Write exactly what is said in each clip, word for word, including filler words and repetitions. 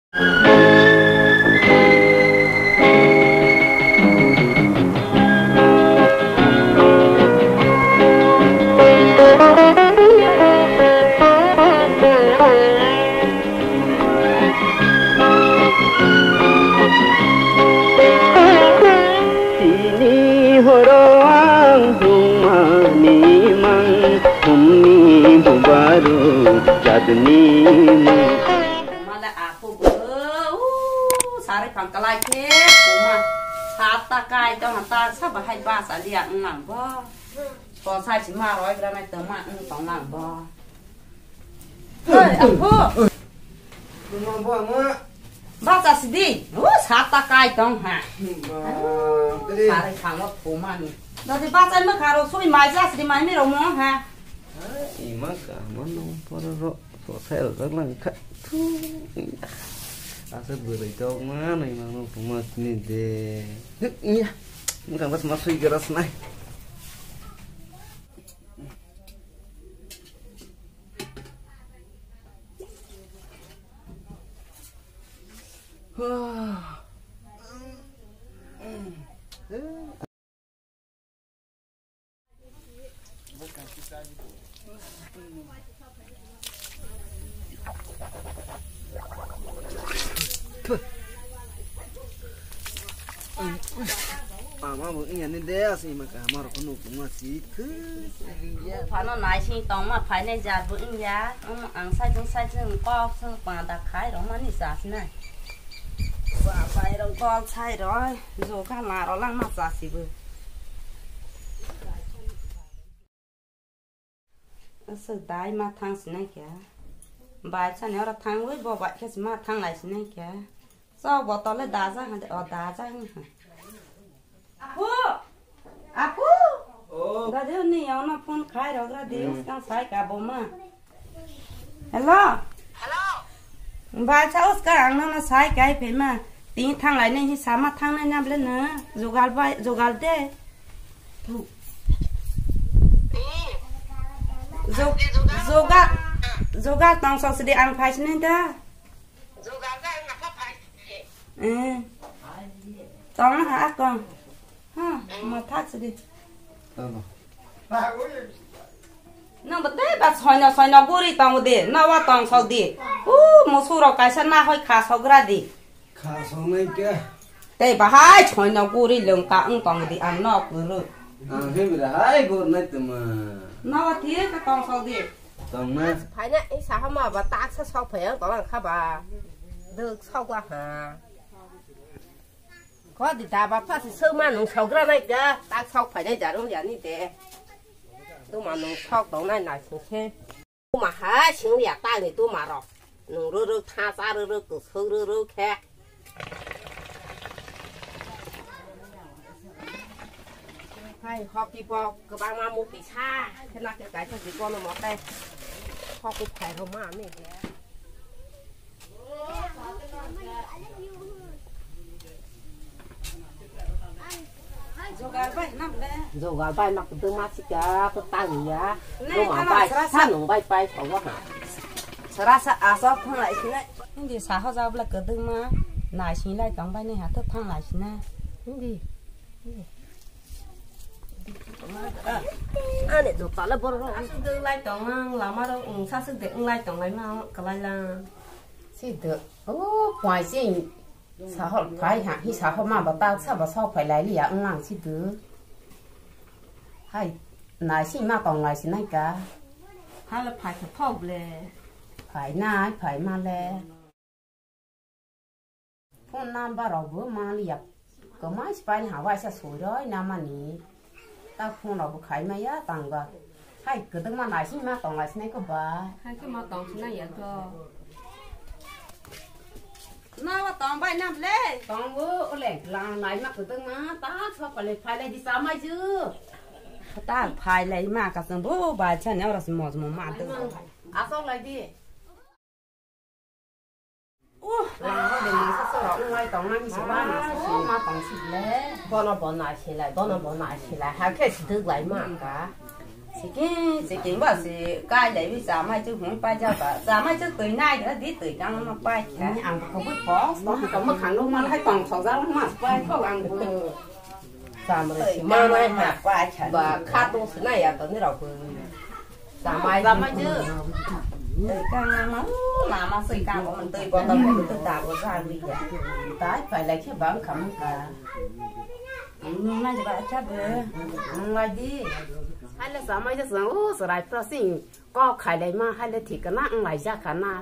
Tini horo ang bumani mang, bumni bubaru jadni mang. Mala aku bo, uh, sari pangkalai ke, kuma sata kai to hata sa bahai ba sa dia nang bo. Ko sa si ma roi gra nai to ma ung tong nang bo. Hei, apo. Buma, buma. Bacha sidi. O, sata kai tong ha. Ba, dede. Sari khango thumani. Dadi bacha ma kharo sui mai ja sidi mai mi ro mo ha. Ima ka mano poro ro. So sai ro lang kha. Thu. Asa bwrwi tok ma nai ma no thuma sini de. Iya. Mukang bas ma sui geras nai. Mama bo iya ni de asi ma ka maro ko nuk ma si khu. Phano nai sing tong ma phai nai jar bo iya. Um, ang sai jung sai jung kok sung pa da khai ro ma ni sa si nai. Ba bai ro kol sai ro. Jo ka la ro lang ma sa si bo. Aswk dai ma thang sinai khe. Bai chani oro thangwi bo bai khe ma thang lai sinai khe. Chok botol le daja hande, o daja hwn ha. Apu! Apu! Oh. Dadi ni yono phone khai rok ra di, hmm, uskang sai ka bo ma. Hello? Hello? Bai cha uska ang nono sai kai phe ma. Tini thang lai nai hi sama thang nai na ble na. Jogal bai, jogal de. Jog-, joga, joga tong sok sidi ang phai sinai da. Eh. Tong ha akong. Ha, ma thak sidi. Tama. Nang ba tei ba soino soino guri tong di, nawa tong sok di. U, musu rok kaisa na hoi kha sok gra di. Kha songnai khe. Tei bahai choino guri lwng ka wng tong di ang nok guru. Ang khe bira hai gor nai tama. Nawa thik khe tong sok di. Tong na. Phaina i saha ma ba tak sa sok phai ang tong ang kha ba. Duk sok la ha. Ko di da ba pha si sok ma nung sok gra nai khe tak sok phai nai jarung ya ni de. Tu ma nung sok tong nai nai sung khe. Tuma hai sing ya ta ni tuma rok. Nung rw rw tha cha rw rw kwswk rw rw khe. Hai hoki bo kwbangma muti sa khe na khe kaisa di kono mote. Hoki phai rw ma ni khe. Jogar bai nam le. Jogar bai mak de ma sika ko tang ya. Nai, roma ano bai sara sa. Sanung bai pai so wa ha. Sara sa asok thang lai sinai. Hindi saho jabla kedeng ma. Nai sinai tong bai nai ha to thang lai sinai. Hindi. Ani jota le borok rok. Aswk de lai tong ang lama rok wng saswk de wng lai tong lai ma kwlai lang. Si de o phai si sahor phai ha hi sahor ma ba ta sa ba sok phai lai li ya wng lang si de. Hai nai si ma tong lai si nai ka. Hala phai kha thok le. Phai nai phai ma le. Phone number rok bo maliya. Kwmai se paini ha waisa sui roi namani. Ta phone rok bo khai maya tangba. Hai kwdwkma naising ma tong lai sinai khe ba. Hai khe ma tong sinai ya to. Na wa tong bai nam le. Tong bo ole lang nai ma kwdwkma ta sok pale phai lai di sa mai ju. Ta phai lai ma ka chang bo ba chan ya ora se moj mo ma de. Asok lai di. Uh, lama de masa soro wng lai tong nang si ba na so ma tong si le. Bono bo nai si lai, bono bo nai si lai. Ha khe si dwk lai ma ka. Siking, siking ba si kai lai bi chamai chu hung pai ja ba. Chamai chu twi nai da di twi kang ma pai kha. Ni ang ko bui pos, to ha ka ma khang no ma hai tong thok ja ma pai ko ang ko. Chamai si ma nai ha. Pai kha. Ba kha to si nai ya to ni rau ko. Chamai. Chamai chu. Twi kang ma ma ma si kang ko man twi ko to ko ta ko sa bi ya. Tai pai lai khe bang kham ka. Nung nai ba cha be. Nung nai di. Hai le samai je sang o sarai pro sing. Ko khai le ma hai le thik na ang lai ja kha na.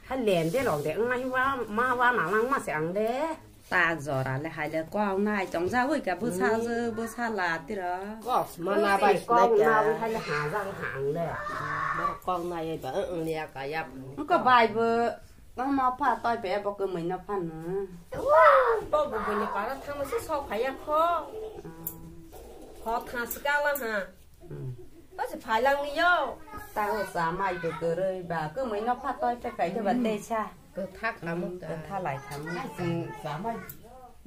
Hai len de rong de ang nai wa ma wa na lang ma se ang de. Ta jora le hai le ko nai chong ja wi ka bu sa je bu sa la ti ro. Ko ma na bai ko na wi hai le ha ja ha ang de. Ko nai ba ang le ka ya. Ko bai bu. Bang ma pha toi pe bo kwmwi no pha no. Bo bo bo ni para thang se sok phaya kho. Kho thang se ka la ha. Ba se phai lang ni yo. Ta ho sa mai to kwrwi ba kwmwi no pha toi pe kai ba te cha. Ko tha kha mo ta. Ko tha lai kha mo. Sa mai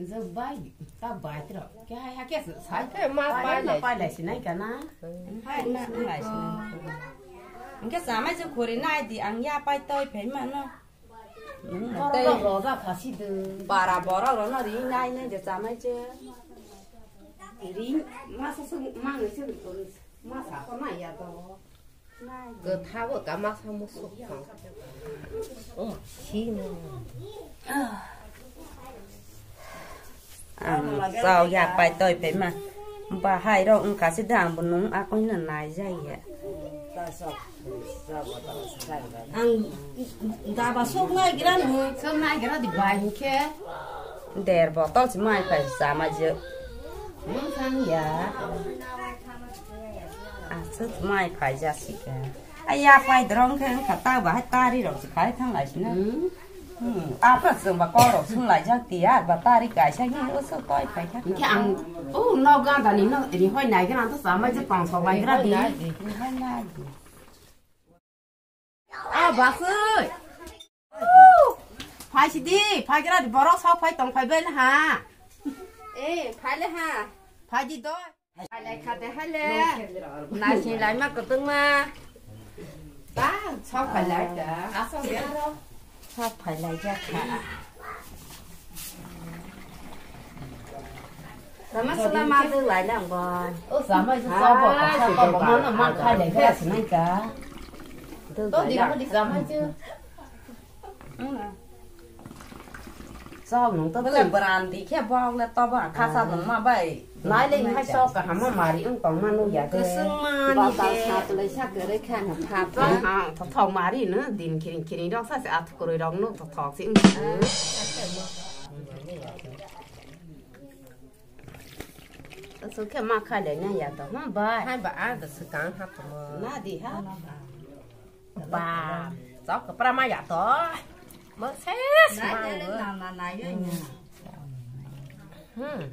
je bai ta bai tro. Ke hai ha ke sai. Ke ma pai lai. Pai lai sinai ka na. Pai na lai sinai. Hingke chamai je khuri nai di ang ya pai toi phai ma no. Borok rok roja phasi de. Bara borok rok no ri nai nai je chamai je. Ri masa se mang se masa ko nai ya to. Kwtha bo ka masa musu. Oh, si no. Ang chao ya pai toi pe ma. Bahai rok wngkha se da ang bo nung akoi no nai jai ya. Ang daba sok nai gira no. Sok nai gira di bai hingke. Der botol se mai pai sama je. Mung sang ya. Aswk mai phai jasika. Ai ya phai drong khe wngkha ta bahai tari rok se khai thang lai sina. Hmm. Hmm. Apa chwng ba kok rok sung lai jak tiya ba tari kaisa ni oso koi phai kha. Hingke ang o nok ganda ni no ri hoi nai gra to sama je tong sok lai gra di. Ri hoi nai di. A basoi. Phai sidi, phai gra di borok sok phai tong phai bai ha. Eh, phai le ha. Phai di doi. Hai lai kha de hai le. Nasi lai ma kutung ma. Ta, sok phai lai ta. Asok ya ro. Sok phai lai ja kha. Sama suna ma de lai lang bon. O sama su sok bo ka sok bo ma no ma khai lai kha sinai ka. To di ma di sama ju. Chok nung to bwle twi. Brandi khe bok le tobo khasa nung ma bai. Nai le hai sok kaham ma mari wng tong ma nuk ya de. Kwswng ma ni de. Bata sa tulai sa kwrwi kha na pha pha. Ha, thothok mari no din kiring kiring rok sa se at kwrwi rok no thothok si wng si. Aswk khe ma khai lai na ya to ma bai. Hai ba a da swkang ha tongmo. Na di ha. Ba, chok kwpra ma ya to. Mo ses ma. Na na na yo nya. Hmm.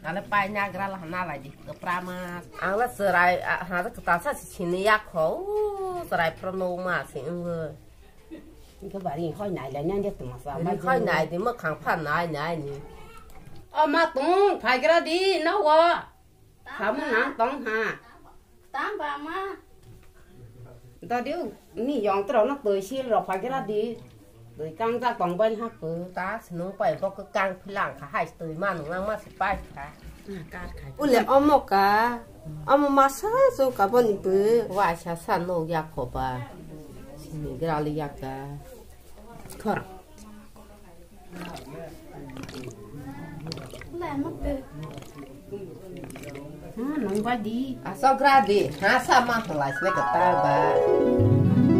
Ale pai na gra la na la di kwpra ma. Ang la chwrai ha da kwtal sa si sini ya kho. Chwrai phro no ma si wng. Ko bari hoi nai lai nang de tuma sa. Hoi nai di mo khang pha nai nai ni. O ma tung phai gra di na wa. Samung nang tong ha. Tang ba ma. Dodi ni yong tro no toi sil ro phai gra di. Toi kang ja tong bai ha pu. Ta snung pai bok kang philang kha hai toi ma nung lang ma si pai kha. Ule omo ka. Omo masa so ka boni pu. Wa sa sa no ya kho ba. Sini gra li ya ka. Khor. Ha, nung ba di. Asok gra di. Ha, sa ma phalai sne ka ta ba.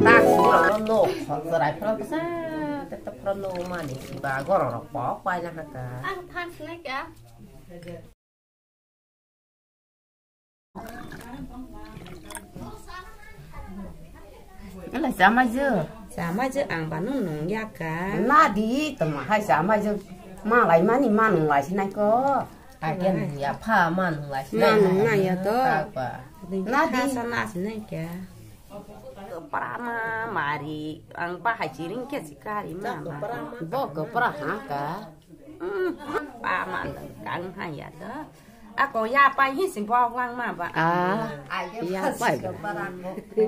Ta si ro no no. Khor rai phra sa. Te ta phra no ma ni si ba. Goro ro pok pai na ha ka. Ang thang sne ka. Ala sama je. Sama je ang ba nung nung ya ka. Na di tama hai sama je. Ma lai mani ma nung lai sinai ko. Ake nung ya pha ma nung lai sinai. Ma nung na ya to. Na di sana sinai ka. Para ma mari ang ba hai chiring ke sikari ma. Bo ko para ha ka. Pama kang haya da. Ako ya pai hi si bok lang ma ba. Ah, ya pai ba.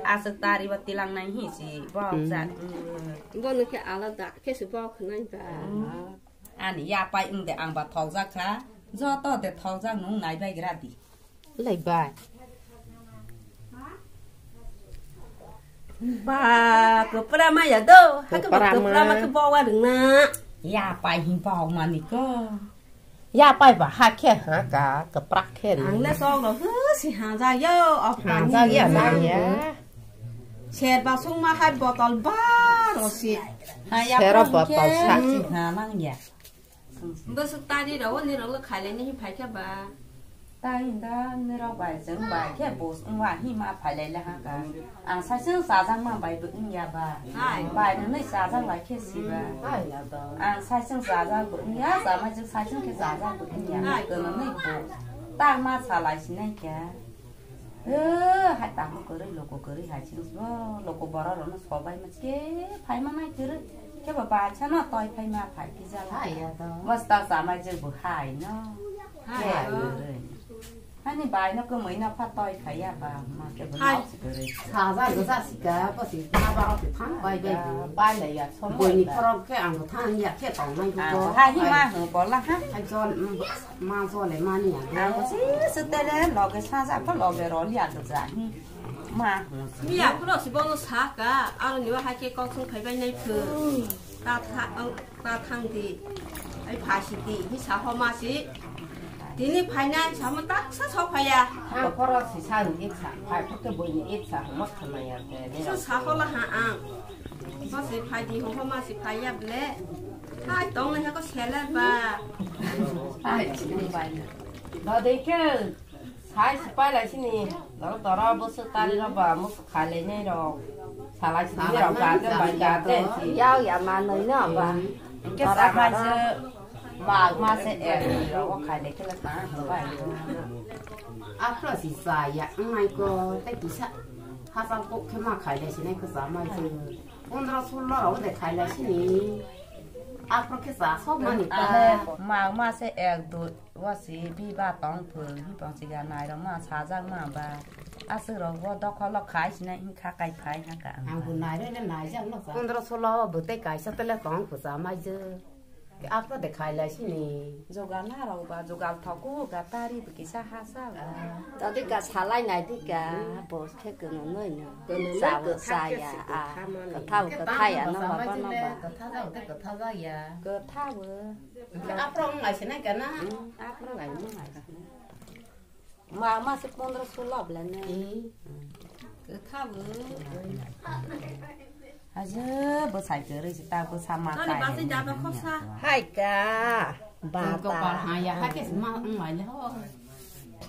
Aswk tari ba tilang nai hi si bok jak. Bono khe alada khe si bok nai ba. Ani ya pai wng de ang ba thok jak kha. Joto de thok jak nung nai bai gra di. Lai bai. Ba, kwpra ma ya do. Hakhe ba kwpra ma khe bawa rwngna. Ya pai hin bawa mani ko. Ya pai ba hakhe ha ka kwpra khe rwngna. Ang le sok ro hw si ha ja yo. Of ha ja ya na ya. Ser ba sung ma hai botol ba ro si. Ha ya. Sero botol sa. Ha lang ya. Bwswk tari rok o nirok le khailai nai phai khe ba. Tai da nirok bai chwng bai khe bus wng wa hi ma phailai le ha ka. Ang saichung chajak ma bai bo wng ya ba. Hai. Bai nwnwi chajak lai khe si ba. Hai ya to. Ang saichung chajak bo wng ya, chama jwk saichung khe chajak bo wng ya. Hai. Kono nwi bo. Tak ma salai sinai khe. Eh, hai tamo kwrwi, loko kwrwi hai chwng bo, loko borok rokno sobai ma chike phai ma nai kwrwi. Khe bo bacha no toi phai ma phai khe jala. Hai ya to. Basta samai je bo hai no. Hai. Hai kwrwi. Hani bai no kwmwi no pha toi phai ya ba, ma khe bo hai. Nok si kwrwi. Saja gosa sika, pasi na ba rok thang bai bai. Bai lai ya, somo. Boi ni phorok khe ang bo thang ya khe tong nai ko. Hai hi ma ho bola ha. Hai jon, mm, ma jole mani ya. Ang si si tele loge saja ko loge ro lia do ja hi. Ma. Miya kuno si bono saka, aro niwa hake kok sung phai bai nai phu. Ta tha, ang ta thang di. Ai phasi di, hi sa ho ma si. Dini phai nai sa mo tak sa so phai ya. Ang khoro si sa ni ik sa, phai phu ke boi ni ik sa, mo khama ya te. Sa sa ho la ha ang. Mo si phai di ho ho ma si phai ya ble. Hai tong nai ha ko sele ba. Hai si bai. Ba de ke. Sai sipai lai sini, doro doro bwswk tari rok ba, musu khailai nai rok. Salai sini rok gate bai gate si. Yao ya manwi no ba. Hwnkhe sama je, ma, ma se ek rok o khailai khe le tang bai. Aphra si sa ya, wngnai ko, tei kisa. Hasal kok khe ma khailai sinai khe sa mai je. Pondro sullo rok de khailai sini. Aphra khe sa sok mani ta. Ma, ma se ek dui. Wasi biba tong phu, hi pong siga nai rok ma sajak ma ba. Aswk rok bo dokhol o khai sinai hin kha kai phai ha ka ang. Ang bo nai rok le nai jak no sa. Pondro solo bo bwtwi kaisa tele tong phu sa mai je. Aphro de khai lai sini. Jogal na rok ba, jogal thoku ga tari bo kisa ha sa ba. Tadi ka salai nai di ka, bo khe kono noi no. Sa bo sa ya a. Ka thau ka thai ya no ba ba no ba. Ka thau de ka thau ya. Ka thau. Aphro wng lai sinai ka na? Hmm, aphro lai wng lai sinai. Ma, ma se pondro solo bla ne. Eh. Kwtha bo. Aje, bwsai kwrwi se ta bwsa ma kai. Nani basi jaba khosa. Hai ka. Ba ta. Ko par ha ya ha ke ma wng lai le ho.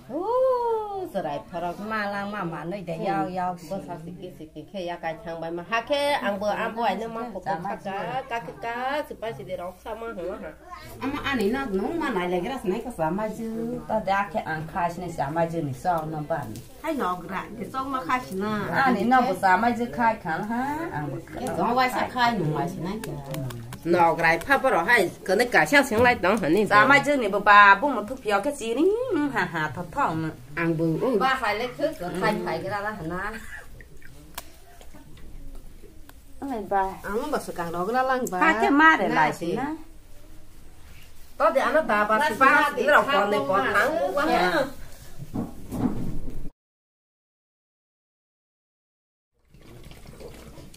Huu, chwrai phorok ma lang ma manwi de yao yao si. Bwsa siki siki khe ya kai thang bai ma. Hakhe ang bo, ang bo aino ma pokok saka, kakhe ka, sipai sidi rok sama hwnma ha. Ama ani no nung ma nai legra sinai ka sama ju. Ta de akhe ang khai sinai sama ju ni sok no ba ni. Hai nogra, de sok ma khai sina. Ani no bo sama ju khai khan ha, ang bo khai. Jong waisa khai nung waisa nai ka. Nograi pha borok hai, kwnwi kaisa seng lai tong hwnwi. Chama jwngni bo ba bumung thuk phiyok khe chini, mm, ha ha, tho tho, mm. Ang bo, mm. Ba hai le khwk, mm, khai phai gra la hana. Ang ba. Ang ba swkang rok la lang ba. Kha khe ma re lai si na. To de ano da ba si ba, si rok kon de kon thang ba.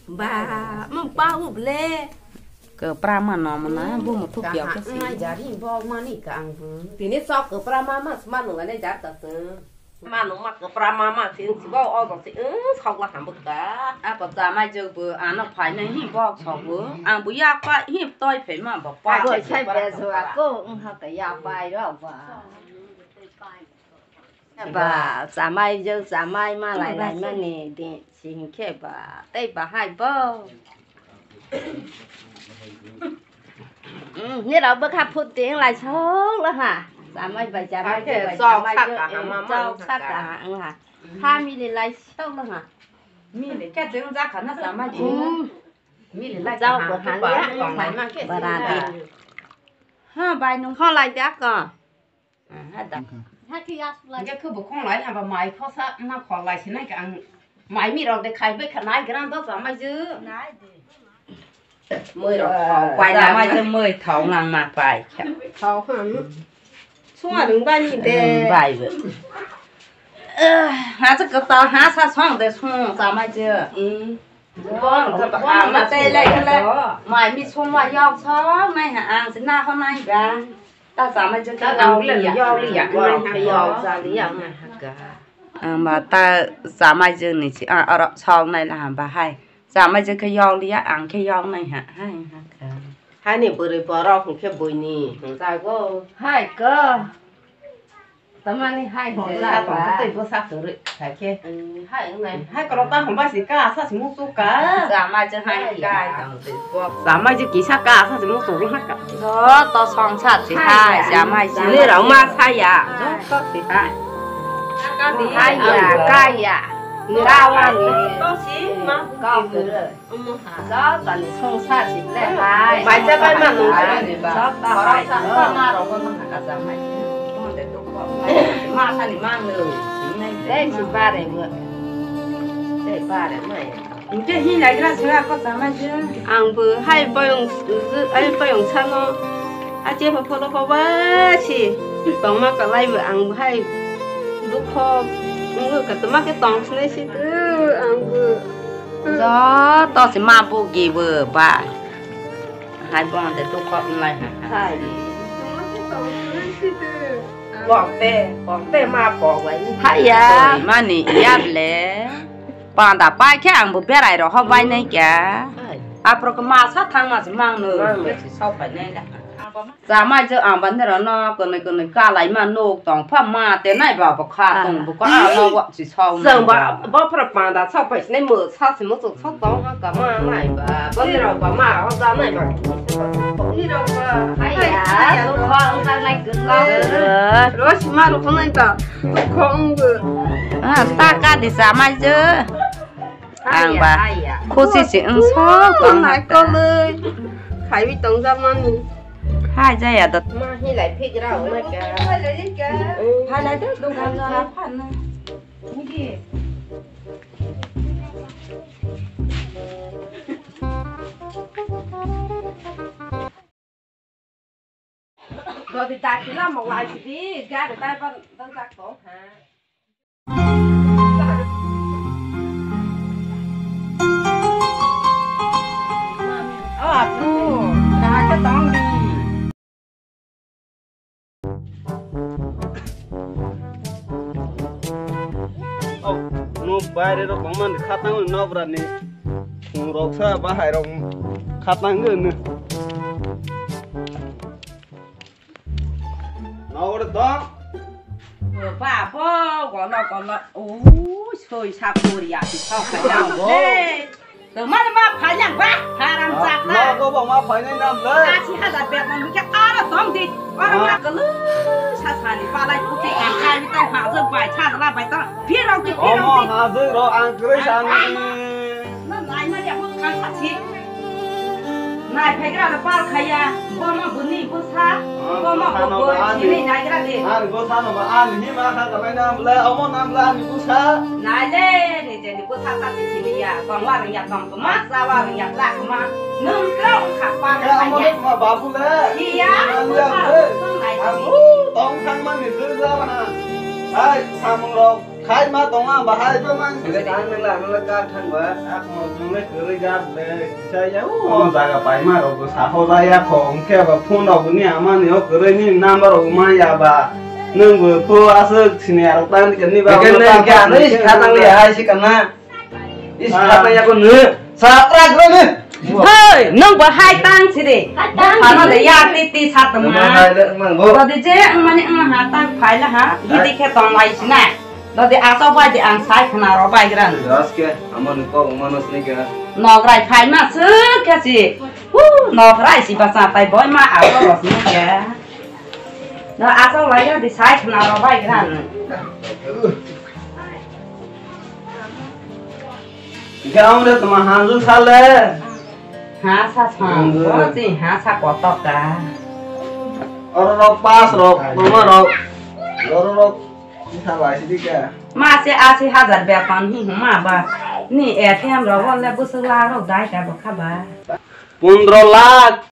Ba, mo pa u ble. Kwpra ma no mo na, bu mo thuk ya ke si. Nai jari bo mani ka ang bu. Tini sok kwpra ma ma, ma no le jar ta se. Ma no ma kwpra ma ma si, si bo o bo si, eh, sok la ham bu ka. A ko ta mai jog bu, ano phai na hi bo sok bu. Ang bu ya pa hi toi phai ma bo pa. Ko sai be so a ko, ung ha ka ya pai ro ba. Ba, chamai jwk chamai malai lai mani di sing khe ba, tei bahai bo. Mm, nirok bwkha phut di wng lai sok lo ha. Chamai bai chamai jwk bai chok chamai saka jwk, ha, eh, ma ma chok wng saka saka ha, wng ha. Family lai sok lo ha. Mili khe jwng jakha na chamai jwk. Mm. Mili lai chok ha, bo ha, ha, ya, ha, ha, ha, ha, ha, ha. Bara di. Ha, bai nung kho lai da ko. Ah, ha da. Hingke khe bo khonglai haba mai khosa ma khol lai sinai ka ang mai mi rok de khai bai kha nai gran do chamai ju. Moi rok khau pai la mai je moi thau nang ma pai kha. Thau ham. Sung a rung bai ni de. Bai bo. Ha cha ka ta ha sa song de sung chamai je. Bong ka ba ama tei lai khala mai mi sung wa yok sok nai ha ang se na ho nai ga. Ta chamai je ta ang le yok li ya nai ha yok ja li ya nai ha ga. Ang ba ta chamai je ni si a oro sok nai la ha ba hai. Chamai je khe yok li ya ang khe yok nai ha hai ha ga. Hai ni bwrwi borok hwnkhe buini hwnjago. Hai ko. Tamani hai hwnla ba. Tei bwsa kwrwi khaikhe. Hai wngnai. Hai korok ta hwnba si ka asa si muchuk ka. Chamai je hai kai tong tei bok. Chamai je kisa ka asa si muchuk ha ka. Joto songsa si hai chamai je. Ni rok ma saya. Joto si hai. Hai ya, kai ya. Ni rawa ni. Tong si ma. Kau kwrwi. Omo ha. Jotoni songsa si le hai. Bacha bai ma nung. Joto hai. Joto ma rok no ha ka jamai. Mo de to ko. Ma sa ni ma nung. Dei si bare mo. Dei bare mai. Hingke hi lai gra sura ko jamai je. Ang bo hai boyong, ai boyong sano. A je pho pho pho ba si. Tong ma ka lai bo ang bo hai. Dukho. Ngo ka toma ke tong sinai si. Ang bo. Joto se ma bugi bo ba. Hai bo de tu kok nai ha. Hai. Kok te, kok te ma kok wai ni. Hai ya. Mani ya ble. Panda pai khe ang bo berai rok ho bai nai kya. Hai. Apro ko ma sa thang ma se mang no. Mang no se sau pai nai da. Chamai je ang bandero no kwnwi kwnwi kalai ma nuk tong pha ma te nai ba bo kha tong bo ka no wa si sau nai. Jang ba ba. Bo phra panda sau pai sinai mo sa si mo sok sok tong ha ka ma nai ba. Bandero ba ma ho ja nai ba. Ni ro ba. Hai ya, to kho ang ta nai kun la. Ro si ma ro ko nai ta. To kho ang bu. Ah, ta ka di chamai je. Ang ba khusi se wng sok tong nai koloi. Khaiwi tong jamani. Hai jaya da. Ma hi lai phik ra o nai ka. Hai lai da dong ka jara phan. Dodi dakti lama wai sidi, gari tai ban dan jak tong ha. O apu, kahaka tong di. O, no baire ro koman khatang no brani. Roksa bahai rok khatang no. Nogor dong. Ba bo gono gono. Ui soi sa pori ya si sa kaya. Hey. To mani ma phai yang ba haram chak na. Nogo bo ma phai nai nam le. Asi hajar bek mon ke ara dong di. Ora ma kelu sa sani palai puti ang kai tai ha jeng bai cha la bai ta. Phi rong ti phi rong ti. Omo ha jeng ro ang kroi sani. Na nai ma ya mo khang sa si. Nai phaigra na pal khaya, bono buni bwsa, bono bwsa no bwsa ba ani. Sini naigra de. Ani bwsa no ba ani hima kha ka mai nam le, omo nam le ani bwsa. Nai le, ni je ni bwsa ta ti sini ya, tong wa ring ya tong kma, sa wa ring ya sa kma. Nung kro kha pal khaya. Ka omo le ma babu le. Iya, ani bwsa ya le. Nung nai. Abu tong thang man ni dwja ba ha. Hai samung rok. Khai ma tong ang bahai. Ang nang la, nang la kar thang ba. Ak mo jung le kwrwi gap le. Kisa ya, o jaga pai ma rok sa ho ja ya kho. Hwnkhe ba phone rok ni ama ni o kwrwi ni number rok ma ya ba. Nwng bo phu aswk sini arok tang ni kani ba. Kani kha tang le hai si kana. Is kha tang ya ko nw. Satra gro nw. Hei, nwng bo hai tang siri. Hai tang siri. Ano de ya ti ti sat ma. Hai le mang bo. Bodi je ang mani ang ha tang phai la ha. Hidi khe tong lai sina. Dodi ato bai di ang sai khna ro bai gran. Jas ke, amo ni kok mano sini ke. Nograi phai ma suk ke si. Hu, nograi si basa tai boi ma ato ro sini ke. No ato lai di sai khna ro bai gran. Gaon de tuma hanju sale. Ha sa sa. Hanju. O si ha sa kotok ka. Oro rok pas rok, mama rok. Bororok wngkha bai sidi khe. Ma se asi hajar beton hi huma ba. Ni A T M rogo le bwswk lakh rok dai ta bo kha ba. Pondro lakh